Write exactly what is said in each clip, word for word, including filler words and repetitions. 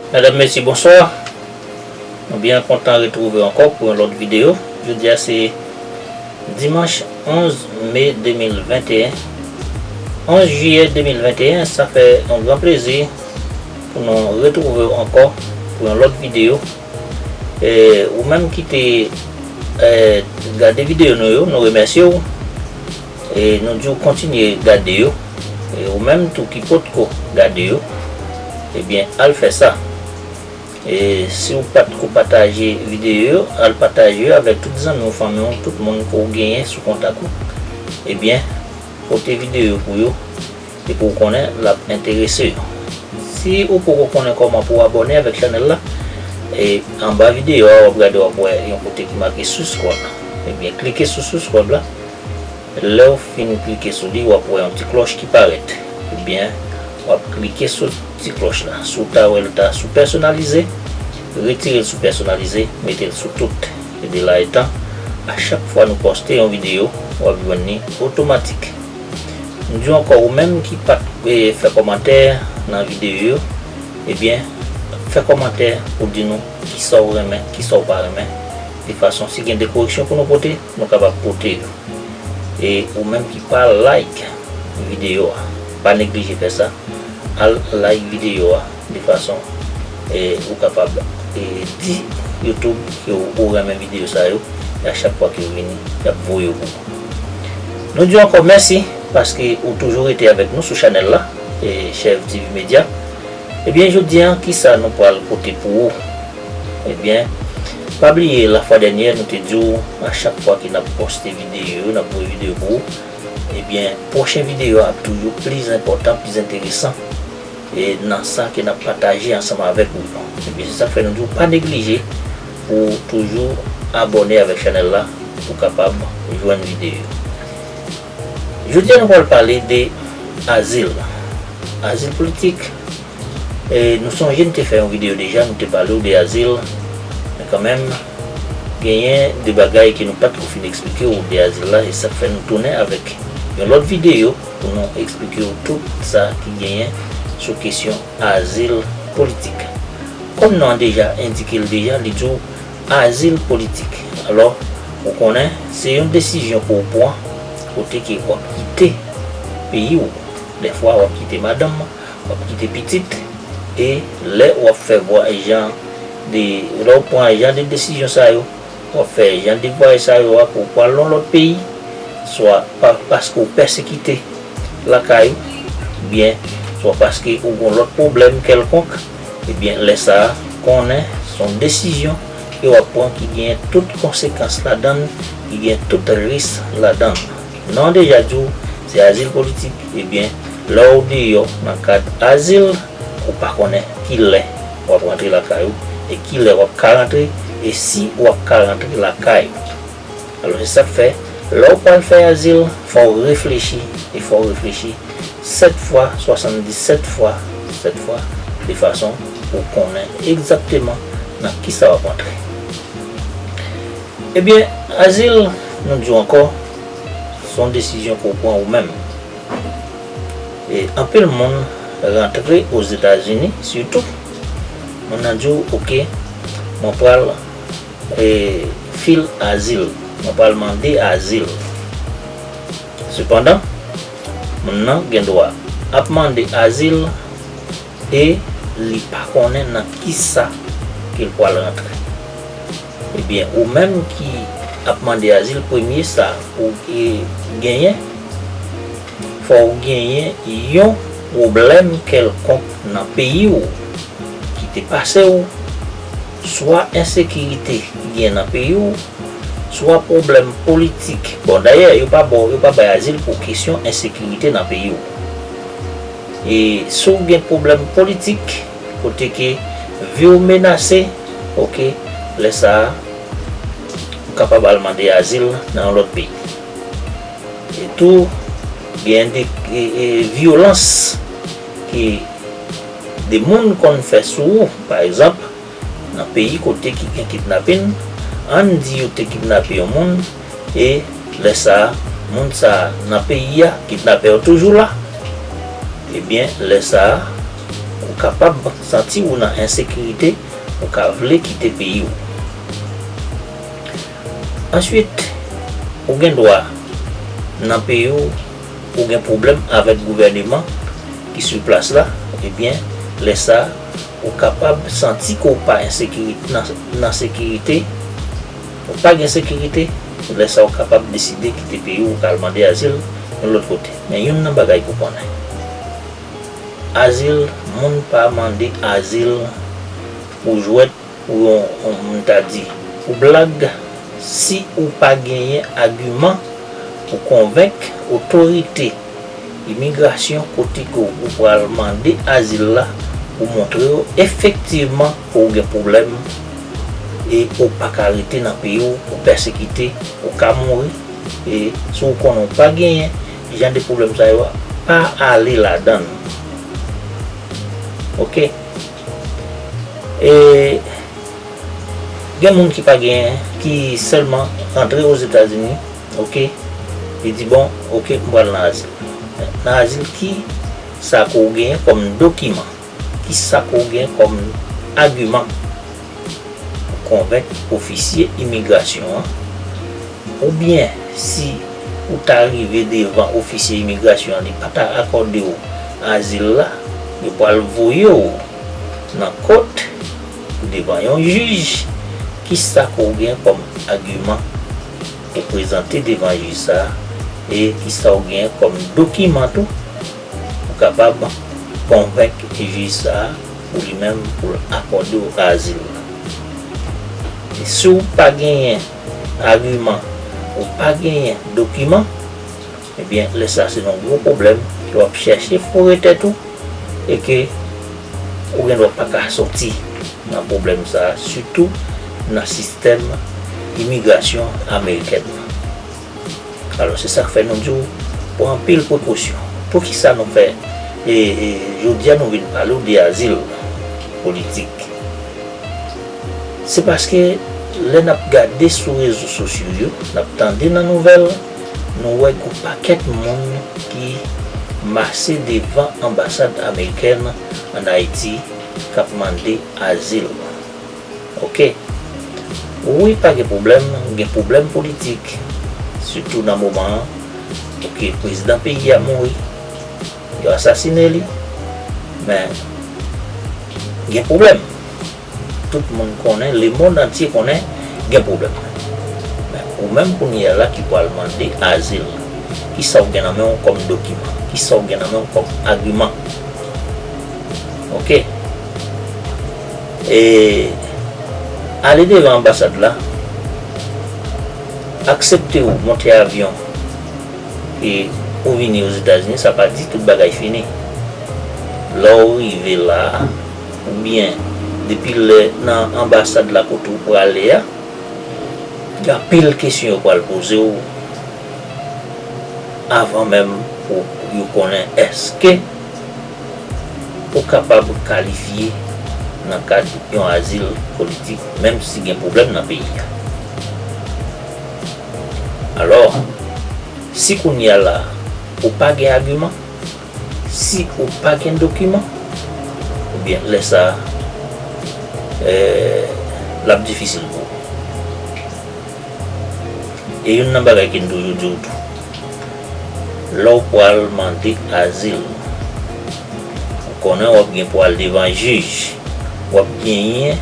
Medam, mesye, bonswa. Nou byen kontan retwouve ankò pou yon lòt videyo. Jodi a se dimanch onz me de mil venteyen. Onz jiyè de mil venteyen, sa fè yon gran plezi pou nou retwouve w ankò pou yon lòt videyo. E, ou menm ki te, e, gade videyo nou yo, nou remèsye w. E nou di w kontinye gade yo. E ou menm tou ki potko gade yo, ebyen, al fè sa. E si w pa t ko pataje videyo yo, al pataje yo avèk tout zanmi w, fanmi w, tout moun ke w genyen sou kontak ou. Ebyen, pote videyo yo pou yo, epi w konnen l ap enterese yo. Si ou poko konnen kòman pou w abòne avèk chanèl la, e anba videyo a, w ap gade, w ap wè yon kote ki make subscribe. Ebyen, klike sou subscribe la. Lè w fin klike sou li, w ap wè yon ti klòch ki parèt. Ebyen, w ap klike sou ti klòch la. Si w ta wè l ta sou pèsonalize, retire l sou pèsonalize, mete l sou tout. E de la etan, a chak fwa nou poste yon videyo, w ap jwenn li otomatik. M di w ankò, ou menm ki pa t, e, fè kòmantè nan videyo yo, ebyen, fè kòmantè pou di nou kisa w renmen, kisa w pa renmen, de fason si gen de koreksyon pou nou pote, nou kapab pote yo. E ou menm ki pa like videyo a, pa neglije fè sa. Al like videyo a de fason, e, ou kapab, e, di YouTube ke w, ou renmen videyo sa yo. E a chak fwa ke yo vini, y ap voye yo pou ou. Nou di w ankò mèsi paske ou toujou rete avèk nou sou chanèl la, e, Chèv T V Media. Ebyen, jodi a, kisa nou pral pote pou ou? Ebyen, pa bliye, lafwa dènyè, nou te di w, a chak fwa ke n ap poste videyo, n ap voye videyo pou ou, ebyen, pwochen videyo a ap toujou plis enpòtan, plis enteresan, e nan sa ke n ap pataje ansanm avèk ou yo. Ebyen, se sa k fè nou di w pa neglije pou w toujou abòne avèk chanèl la pou w kapab jwenn videyo. Jodi a, nou pral pale de azil. Azil politik. E nou sonje n te fè yon videyo deja, nou te pale w de azil. Men kanmenm, genyen de bagay ke nou pa t ko fin eksplike w de azil la, e sa k fè nou tounen avèk yon lòt videyo pou nou eksplike w tout sa ki genyen sou kesyon azil politik. Kòm non an deja endike l deja, li di w azil politik. Alò, ou konnen, se yon desizyon ke w pran kote ke w ap kite peyi w. Dèfwa, w ap kite madanm, w ap kite pitit, e lè w ap fè vwa-, jan de, lè w pran jan de desizyon sa yo, w ap fè jan de vwayaj sa yo a pou w pral nan lòt peyi, swa pa, paske w pèsekite lakay ou, oubyen swa paske ou gon lòt pwoblèm kèlkonk, ebyen, lè sa a, konnen se yon desizyon ke w ap pran ki gen tout konsekans ladan l, ki gen tout risk ladan l. Non an deja di w, se azil politik, ebyen, lè w deyò nan kad azil, ou pa konnen kilè w ap rantre lakay ou, e kilè w ap ka rantre, e si w ap ka rantre lakay ou. Alò, se sa k fè, lè w pral fè azil, fò w reflechi, e fò w reflechi sèt fwa, swasanndisèt fwa, sèt fwa, de fason pou w konnen egzakteman nan kisa w ap rantre. Ebyen, azil, nou di w ankò, se yon desizyon ke w pran ou menm. E anpil moun rantre Ozetazini, sitou, moun nan di w, "Oke, mwen pral, e, fil azil, mwen pral mande azil." Sepandan, moun nan gen dwa ap mande azil e li pa konnen nan kisa ke l pral rantre. Ebyen, ou menm ki ap mande azil, premye sa pou w, e, genyen, fò w genyen yon pwoblèm kèlkonk nan peyi w ki te pase w, swa ensekirite ki gen nan peyi w, swa pwoblèm politik. Bon, dayè, yo pa ba w, yo pa bay azil pou kesyon ensekirite nan peyi w. E si w gen pwoblèm politik, kote ke vi w menase, oke, lè sa a, ou kapab al mande azil nan yon lòt peyi. E tou, gen de, e, e, vyolans ke de moun konn fè sou ou, pa egzanp, nan peyi kote ki gen kidnapin, ann di yo te kidnape yon moun, e lè sa a, moun sa a nan peyi a, kidnapè yo toujou la, ebyen, lè sa a, ou kapab santi w nan ensekirite, ou ka vle kite peyi w. Answit, ou gen dwa nan peyi w, ou gen pwoblèm avèk gouvèneman ki sou plas la, ebyen, lè sa a, ou kapab santi ke w pa ensekiri-, nan, nan sekirite, ou pa gen sekirite, lè sa a ou kapab deside kite peyi w, ou ka al mande azil yon lòt kote. Men youn nan bagay pou konnen, azil, moun pa mande azil pou jwèt, pou yon, yon, m ta di, pou blag, si ou pa genyen agiman pou konvenk otorite imigrasyon kote ke ou pral mande azil la pou montre yo efektivman ke ou gen pwoblèm e ou pa ka rete nan peyi w, ou pèsekite, ou ka mouri. E si w konnen w pa genyen jan de pwoblèm sa yo a, pa ale ladan l. Oke? E gen moun ki pa genyen, ki sèlman rantre Ozetazini, oke? Li di, bon, oke, m pral nan azil. Nan azil, ki sa ke w genyen kòm dokiman? Ki sa ke w genyen kòm agiman pou konvenk ofisye imigrasyon an? Oubyen, si ou ta rive devan ofisye imigrasyon an, li pa ta akòde w azil la, yo pral voye w nan kot, devan yon jij, kisa ke w gen kòm agiman pou prezante devan jij sa a, e kisa w gen kòm dokiman tou pou kapab konvenk jij sa a pou li menm pou l akòde w azil la. E si w pa genyen agiman, ou pa genyen dokiman, ebyen, lè sa a se yon gwo pwoblèm ke w ap chèche fore tèt ou e ke ou gendwa pa ka soti nan pwoblèm sa a, sitou nan sistèm imigrasyon amerikèn nan. Alò, se sa k fè nou di w, pran anpil prekosyon. Poukisa nou fè, e, e, jodi a nou vin pale w de azil politik? Se paske lè n ap gade sou rezo sosyo yo, n ap tande nan nouvèl, nou wè gon pakèt moun ki mase devan anbasad amerikèn ann Ayiti k ap mande azil. Oke. Wi, pa gen pwoblèm, gen pwoblèm politik, sitou nan moman an. Oke, prezidan peyi a mouri, yo asasine li, men gen pwoblèm. Tout moun konnen, lemonn antye konnen gen pwoblèm. Men ou menm kounye a la ki pral mande azil, kisa w gen nan men w kòm dokiman? Kisa w gen nan men w kòm agiman? Oke. E ale devan anbasad la, aksepte w monte avyon e ou vini Ozetazini, sa pa di tout bagay fini. Lè w rive la a, oubyen depi lè nan anbasad la kote w prale a, gen anpil kesyon yo pral poze w avan menm pou yo konnen èske ou kapab kalifye nan kad yon azil politik, menm si gen pwoblèm nan peyi a. Alò, si kounye a la, ou pa gen agiman, si ou pa gen dokiman, ebyen, lè sa a, eh, l ap difisil pou ou. E youn nan bagay ke n toujou di w tou, lè w pral mande azil, ou konnen w ap gen pou al devan jij, w ap genyen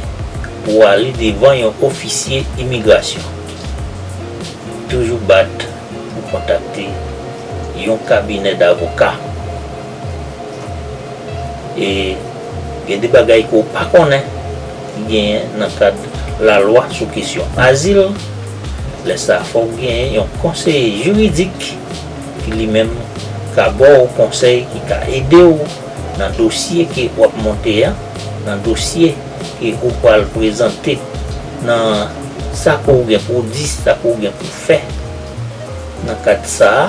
pou ale devan yon ofisye imigrasyon. Toujou bat pou kontakte yon kabinè davoka. E gen de bagay ke w pa konnen ki genyen nan kad lalwa sou kesyon azil. Lè sa a, fò w genyen yon konseye jiridik ki li menm ka ba w konsèy, ki ka ede w nan dosye ke w ap monte a, nan dosye ke ou pral prezante, nan sa ke w gen pou w di, sa ke w gen pou w fè. Nan kad sa a,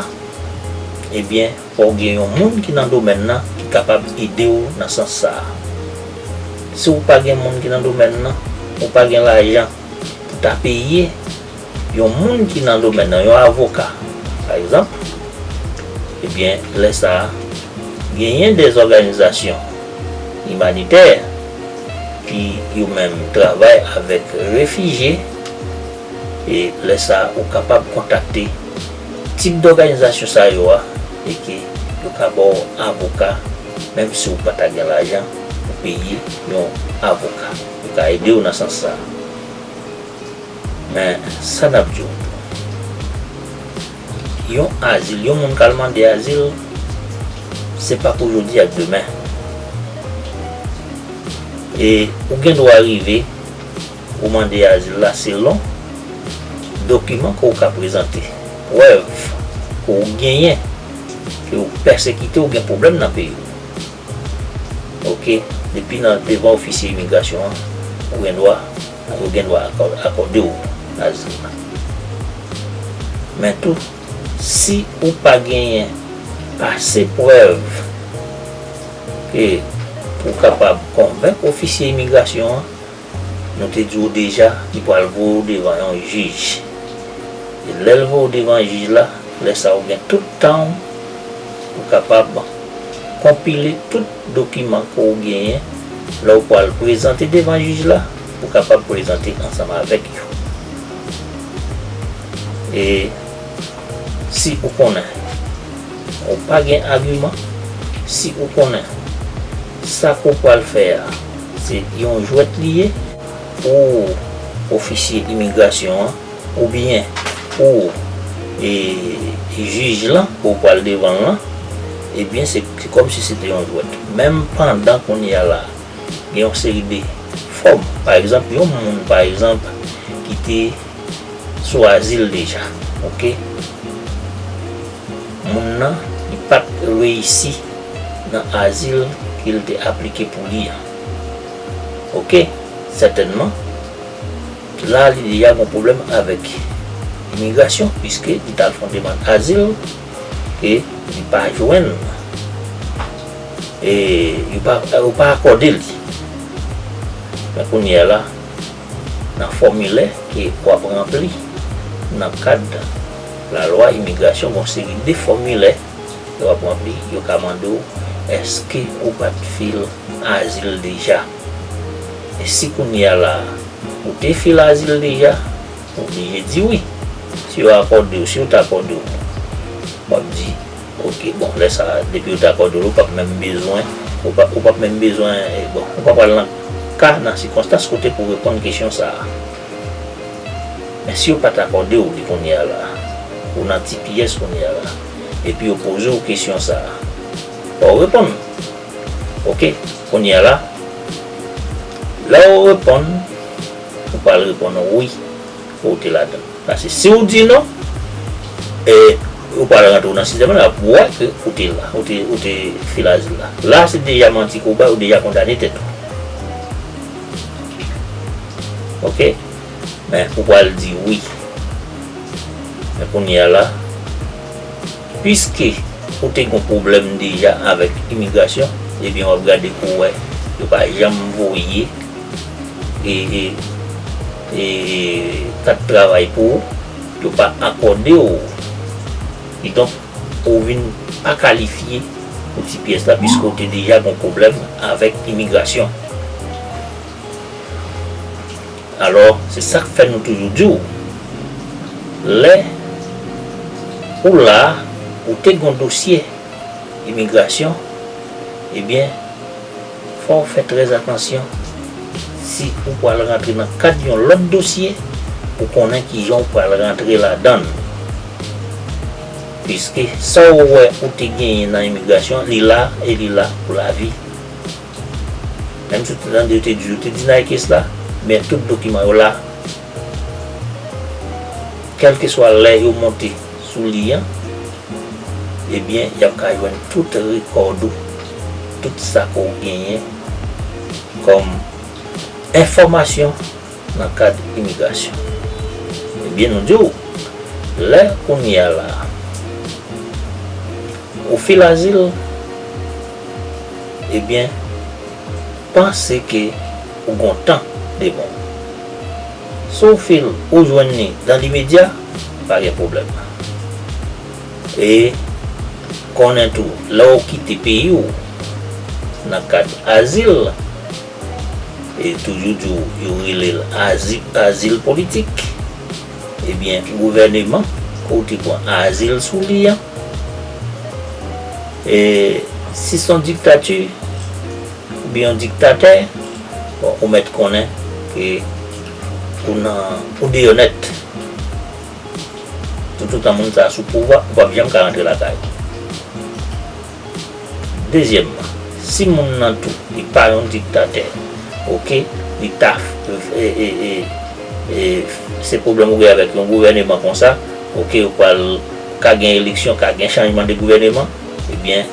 ebyen, fò w gen yon moun ki nan domèn nan ki kapab ede w nan sans sa a. Si w pa gen moun ki nan domèn nan, ou pa gen lajan pou ta peye yon moun ki nan domèn nan, yon avoka, pa egzanp, ebyen, lè sa a, genyen de zòganizasyon imanitè, ki yo menm travay avèk refijye, e lè sa a, ou kapab kontakte tip dòganizasyon sa yo a, e ke yo ka ba w avoka, menm si w pa ta gen lajan pou peye yon avoka. Yo ka ede w nan sans sa a. Men, sa n ap di w tou, yon azil, yon moun k al mande azil, se pa pou jodi ak demen. E ou gen dwa rive, ou mande azil la selon dokiman ke w ka prezante, prèv ke w genyen, ke w pèsekite, w gen pwoblèm nan peyi w. Oke, depi nan devan ofisye imigrasyon an, ou gen dwa, ou gen dwa akò-, akòde w azil la. Men tou, si ou pa genyen ase prèv ke pou w kapab konvenk ofisye imigrasyon an, nou te di w deja, li pral voye w devan yon jij. E lè l voye w devan jij la, lè sa a ou gen tout tan w pou kapab konpile tout dokiman ke w genyen lè w pral prezante devan jij la, pou kapab prezante ansanm avèk yo. E si ou konnen ou pa gen agiman, si ou konnen sa ke w pral fè a, se yon jwèt li ye, pou ofisye imigrasyon an, oubyen pou, e, jij lan, pou w pral devan l lan, ebyen, se, se kòmsi se te yon jwèt. Menm pandan kounye a la, gen yon seri de fòm. Pa egzanp, yon moun, pa egzanp, ki te sou azil deja, oke? Moun nan, li pa t reyisi nan azil ke l te aplike pou li an. Oke, sètènman, la, li deja gen pwoblèm avèk imigrasyon, piske li t al fè yon demann azil ke li pa jwenn, e yo pa, yo pa akòde li. Men kounye a la, nan fòmilè ke w ap ranpli nan kad lalwa imigrasyon, gen yon seri de fòmilè ke w ap ranpli, yo ka mande w èske ou pa t fil azil deja. E si kounye a la, ou te fil azil deja, ou oblije di wi. Si yo akòde w, si yo t akòde w, w ap di, oke, bon, lè sa a, depi yo t akòde w, ou p ap menm bezwen, ou p ap, ou p ap menm bezwen, e, bon, ou p ap al nan ka, nan sikonstans kote pou w reponn kesyon sa a. Men si yo pa t akòde w li kounye a la, ou nan T P S kounye a la, epi yo poze w kesyon sa a, fò w reponn. Oke, kounye a la, lè w reponn, ou pral reponn wi, ke w te ladan l. Paske si w di non, e, yo pral rantre w nan sistèm la, y ap wè ke ou te la, ou te, ou te fil azil la. La, se deja manti ke w bay, ou deja kondane tèt ou. Oke? Men ou pral di wi. Men kounye a la, piske ou te gen pwoblèm deja avèk imigrasyon, ebyen, w ap gade pou wè yo pa janm voye e, e, e, e, kat travay pou ou, yo pa akòde w. Kidonk, ou vin pa kalifye pou T P S la, piske w te deja gen pwoblèm avèk imigrasyon. Alò, se sa k fè nou toujou di w, lè ou la a, ou te gen yon dosye imigrasyon, ebyen, fò w fè trè atansyon. Si ou pral rantre nan kad yon lòt dosye, ou konnen kijan w pral rantre ladan l. Piske sa w wè ou te genyen nan imigrasyon, li la e li la pou lavi. Menm si w te tande yo te di, yo te di nan ekes la, men tout dokiman yo la. Kèlkeswa lè yo monte sou li an, ebyen, y ap ka jwenn tout rekòd ou, tout sa ke w genyen kòm enfòmasyon nan kad imigrasyon. Ebyen, nou di w, lè kounye a la, ou fil azil, ebyen, panse ke ou gen tan devan w. Si w fil, ou jwenn li dan limedya, pa gen pwoblèm. E konnen tou, lè w kite peyi w, nan kad azil, e toujou di w yo rele l azi-, azil politik, ebyen, gouvèneman ke w te pran azil sou li an, e si se yon diktati, oubyen yon diktatè, bon, ou mèt konnen ke ou nan, ou deyò nèt. Toutotan moun sa a sou pouvwa, ou p ap janm ka rantre lakay ou. Dezyèmman, si moun nan tou, li pa yon diktatè, oke, li ta, e, e, e, e, se pwoblèm ou gen avèk yon gouvèneman konsa, oke, ou pral ka gen eleksyon, ka gen chanjman de gouvèneman, ebyen,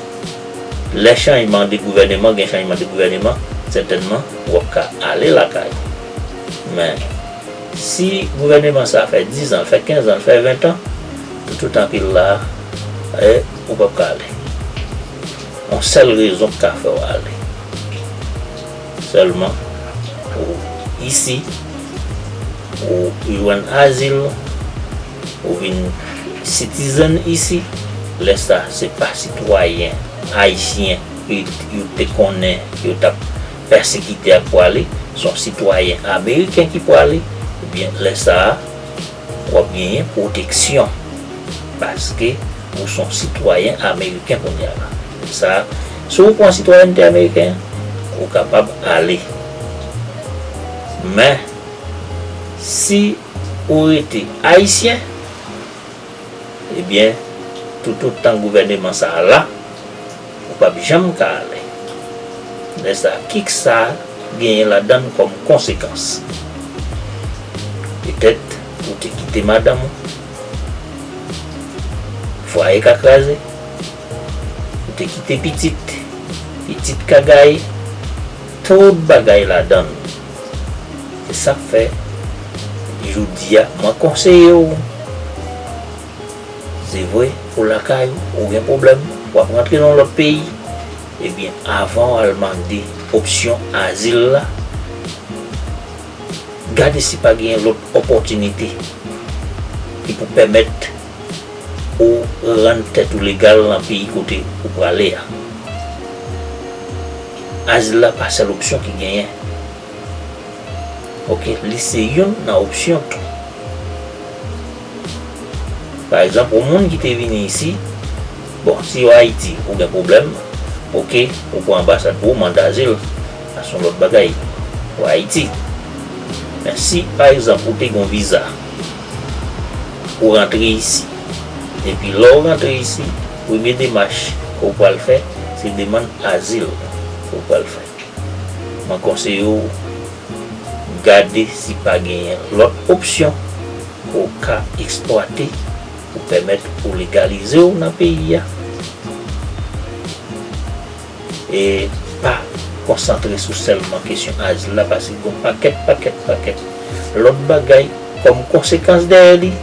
lè chanjman de gouvèneman, gen chanjman de gouvèneman, sètènman, w ap ka ale lakay ou. Men, si gouvèneman sa a fè diz an, l fè kenz an, l fè ven an, toutotan ke l la a, e, ou p ap ka ale. Yon sèl rezon k ka fè w ale. Sèlman, ou isi, ou jwenn azil, ou vin citizen isi, lè sa a, se pa sitwayen ayisyen ke yo te konnen yo t ap pèsekite ak pwale, se yon sitwayen ameriken ki pwale, ebyen, lè sa a, w ap genyen pwoteksyon, paske ou se yon sitwayen ameriken kounye a la. Sa, si w pran sitwayènte ameriken, ou kapab ale. Men, si ou rete ayisyen, ebyen, toutotan gouvèneman sa a la, ou p ap janm ka ale. Lè sa a, kisa genyen ladan l kòm konsekans? Petèt, ou te kite madanm ou, fwaye ka kraze, ou te kite pitit, pitit ka gaye, tout bagay ladan l. Se sa k fè, jodi a, mwen konseye w, se vre, ou lakay ou, ou gen pwoblèm, w ap rantre nan yon lòt peyi, ebyen, avan w al mande opsyon azil la, gade si pa gen lòt opòtinite ki pou pèmèt ou rann tèt ou legal nan peyi kote ou prale a. Azil la pa sèl opsyon ki genyen. Oke, li se youn nan opsyon tou. Pa egzanp, yon moun ki te vini isi, bon, si w Ayiti, ou gen pwoblèm, oke, ou pran anbasad pou ou, mande azil, sa se yon lòt bagay, ou Ayiti. Men si, pa egzanp, ou te gen yon viza, ou rantre isi, epi lè w rantre isi, premye demach ke w pral fè, se demann azil ke w pral fè. Mwen konseye w gade si pa genyen lòt opsyon ke w ka eksplwate pou pèmèt ou legalize w nan peyi a. E pa konsantre sou sèlman kesyon azil la, paske gen yon pakèt, pakèt, pakèt lòt bagay kòm konsekans dèyè li,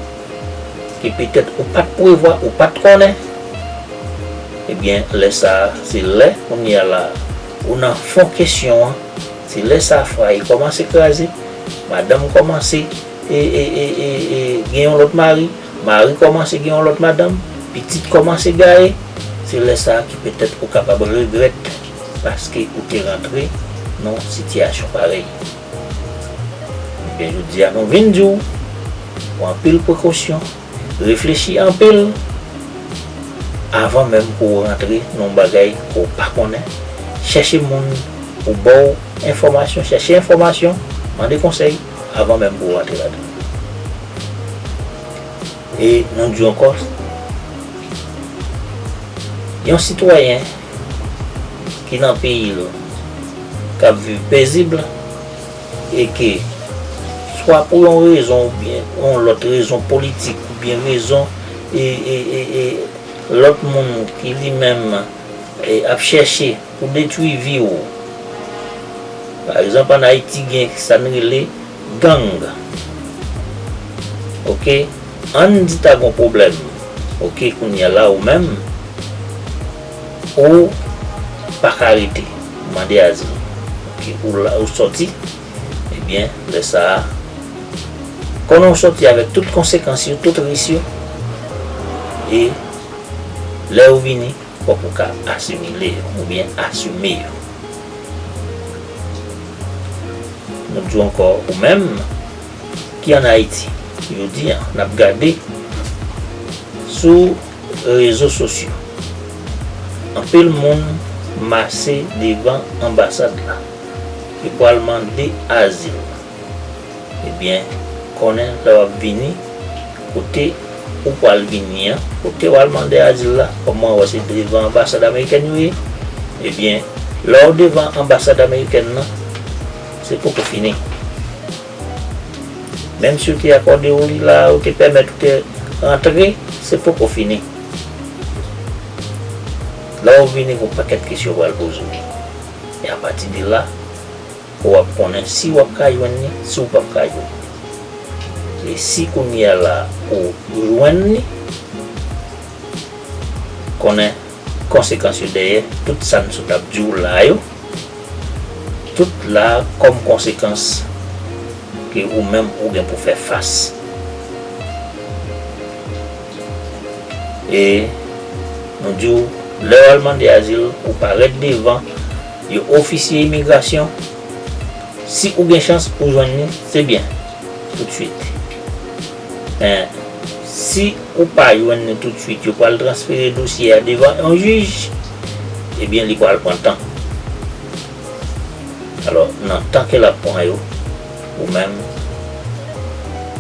ke petèt ou pa t prevwa, ou pa t konnen. Ebyen, lè sa a, se lè, kounye a la, ou nan fon kesyon an, se lè sa a, fwaye kòmanse kraze, madanm kòmanse e, e, e, e, e, gen yon lòt mari, mari kòmanse gen yon lòt madanm, pitit kòmanse gaye, se lè sa a ki petèt ou kapab regrèt paske ou te rantre nan yon sitiyasyon parèy. Ebyen, jodi a, nou vin di w, pran anpil prekosyon, reflechi anpil avan menm pou w rantre nan yon bagay ke w pa konnen. Chèche moun pou ba w enfòmasyon, chèche enfòmasyon, mande konsèy avan menm pou w rantre ladan. E nou di ankò, yon sitwayen ki nan peyi l, k ap viv pezib, e ke swa pou yon rezon oubyen yon lòt rezon politik oubyen rezon e, e, e, e lòt moun ki li menm e ap chèche pou detwi vi w. Pa egzanp, ann Ayiti gen sa n rele gang. Oke? Ann di ta gon pwoblèm. Oke, kounye a la ou menm, ou pa ka rete. Ou mande azil. Oke, ou la, ou sòti. Ebyen, lè sa a, konnen w sòti avèk tout konsekans yo, tout risk yo. E lè ou vini, fòk ou ka asimile yo, oubyen asime yo. Nou di w ankò, ou menm ki ann Ayiti, jodi a, n ap gade sou rezo sosyo. Anpil moun mache devan anbasad la. Yo pral mande azil. Ebyen, konnen lè w ap vini, kote ou pral vini an, kote w al mande azil la, kòm mwen wè se devan anbasad amerikèn yo ye. Ebyen, lè w devan anbasad amerikèn nan, se poko fini. Menm si yo te akòde w li la, yo te pèmèt ou te rantre, se poko fini. Lè w vini, gon pakèt kesyon yo pral poze w. E apati de la, w ap konnen si w ap ka jwenn li, si w p ap ka jwenn li. E si kounye a la ou jwenn li, konnen konsekans yo dèyè tout sa n sot ap di w la yo, tout la kòm konsekans ke ou menm ou gen pou fè fas. E nou di w, lè w al mande azil, ou parèt devan yon ofisye imigrasyon, si ou gen chans ou jwenn li, se byen, toutswit. Men, si ou pa jwenn li toutswit, yo pral transfere dosye a devan yon jij, ebyen, li pral pran tan. Alò, nan tan ke l ap pran yo, ou menm,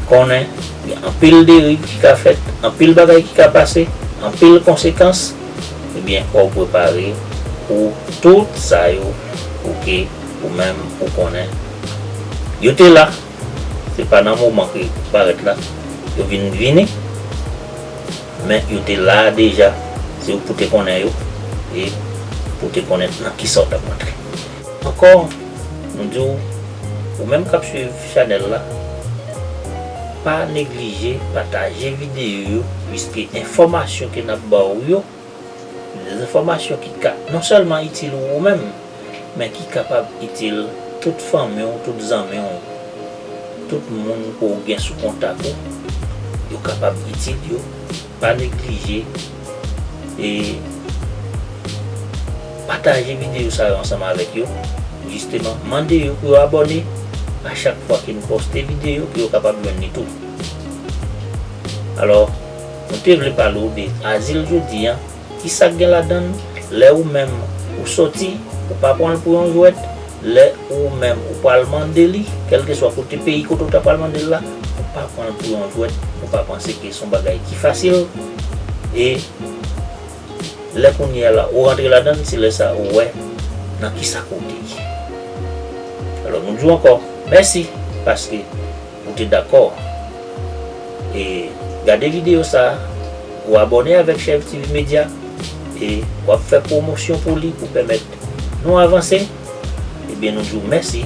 konnen, gen anpil deriv ki ka fèt, anpil bagay ki ka pase, anpil konsekans, ebyen, fò w prepare pou tout sa yo, pou ke ou menm ou konnen. Yo te la, se pa nan moman ke yo parèt la, yo vin vini, men yo te la deja, se ou pou te konnen yo, e pou te konnen nan kisa w t ap rantre. Ankò, nou di w, ou menm k ap swiv chanèl la, pa neglije pataje videyo yo, piske enfòmasyon ke n ap ba w yo, de enfòmasyon ki ka non sèlman itil ou, ou menm, men ki kapab itil tout fanmi w, tout zanmi w, tout moun ke w gen sou kontak ou, yo kapab itil yo. Pa neglije e pataje videyo sa yo ansanm avèk yo. Jisteman, mande yo pou yo abòne a chak fwa ke n poste videyo, pou yo kapab jwenn li tou. Alò, nou te vle pale w de azil jodi a. Kisa k gen ladan l? Lè ou menm ou soti, ou pa pran l pou yon jwèt. Lè ou menm ou pral mande li, kèlkeswa kote peyi kote ou ta pral mande l la, ou pa pran l pou yon jwèt, ou pa panse ke se yon bagay ki fasil. E lè kounye a la, ou rantre ladan l, se lè sa ou wè nan kisa ke w te ye. Alò, nou di w ankò, mèsi, paske ou te dakò e gade videyo sa a, ou abòne avèk Chèf T V Media, e w ap fè pwomosyon pou li pou pèmèt nou avanse, ebyen, nou di w mèsi.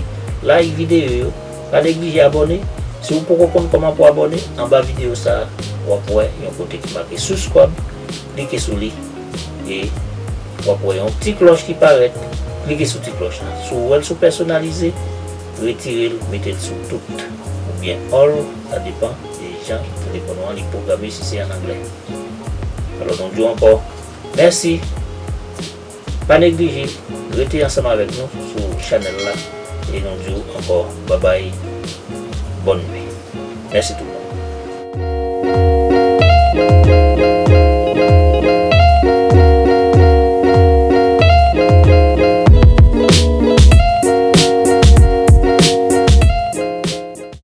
Like videyo yo, pa neglije abòne. Si w poko konn kòman pou abòne, anba videyo sa a, w ap wè yon kote ki make subscribe, klike sou li, e w ap wè yon ti klòch ki parèt, klike sou ti klòch la. Si w wè l sou pèsonalize, retire l, mete l sou tout, oubyen all, sa depan de jan telefòn ou an li pwograme, si se an anglè. Alò, nou di w ankò, mèsi. Pa neglije rete ansanm avèk nou sou chanèl la. E nou di w ankò, babay, bòn nwi. Mèsi tout moun.